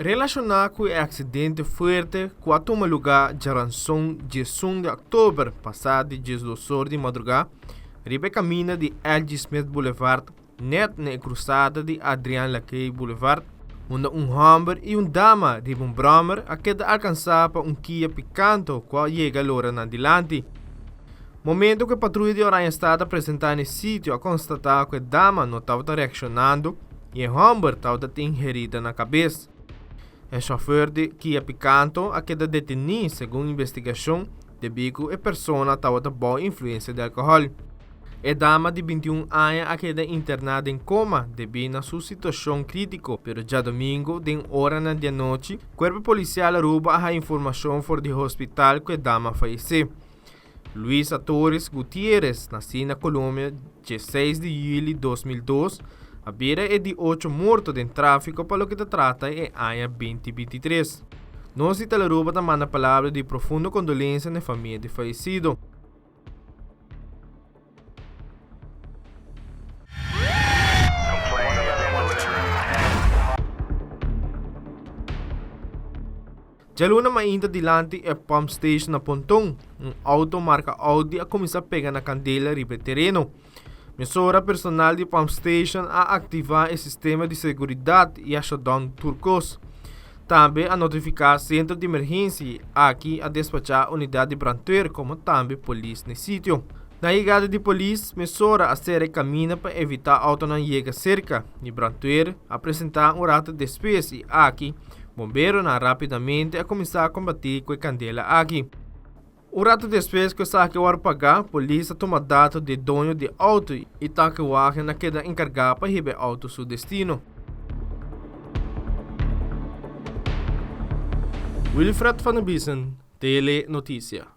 Relashoná ku e aksidente fuerte ku a tuma lugá djaranson diesun di òktober pasá di diesdos or di madrugá riba e kaminda di LG. Smith Boulevard nèt na e krusada di Adriaan Lakey Boulevard unda un hòmber i un dama riba un bròmer a keda alkansá pa un Kia Picanto ku a yega lora nan dilanti. Momento ku e patruya di Oranjestad a presentá na e sitio a konstatá ku e dama no tabata reakshonando i e hòmber tabata tin herida na kabes. E shòfèr di Kia Picanto a keda detení segun investigashon debí ku e persona tabata bou influensia di alkohòl. E dama di bintiun aña a keda interná den koma debí na su situashon krítiko, pero djadomingo den oranan di anochi, Kuerpo Polisial Aruba a haña informashon for di hospital ku e dama a fayesé. Luisa Torres Gutierrez, nasí na Colombia dieseis di yüli 2002, a bira e di ocho morto den tráfiko pa loke ta trata e aña 2023. Nos di Telearuba ta manda palabra di profundo kondolensia na e famia di fayesido. Djaluna mainta dilanti e pump station na Ponton, un auto marka Audi a kuminsá pega na kandela riba e tereno. Mesora personal di pump station a aktivá e sistema di seguridat i a shutdown tur kos. Tambe a notifiká sentro di emergensia i aki a despachá unidat di brandweer komo tambe polis na e sitio. Na yegada di polis, mesora a sera e kaminda pa evitá autonan yega serka i brandweer a presentá un rato despues i aki Bomberonan rápidamente a kuminsá kombatí ku e kandela aki. Un ratu despues ku esaki a wòrdu pagá, polis a tuma dato di e doño di e outo i tankewagen a keda enkargá pa hiba e outo su destino. Wilfred van der Biesen, Tele Noticia.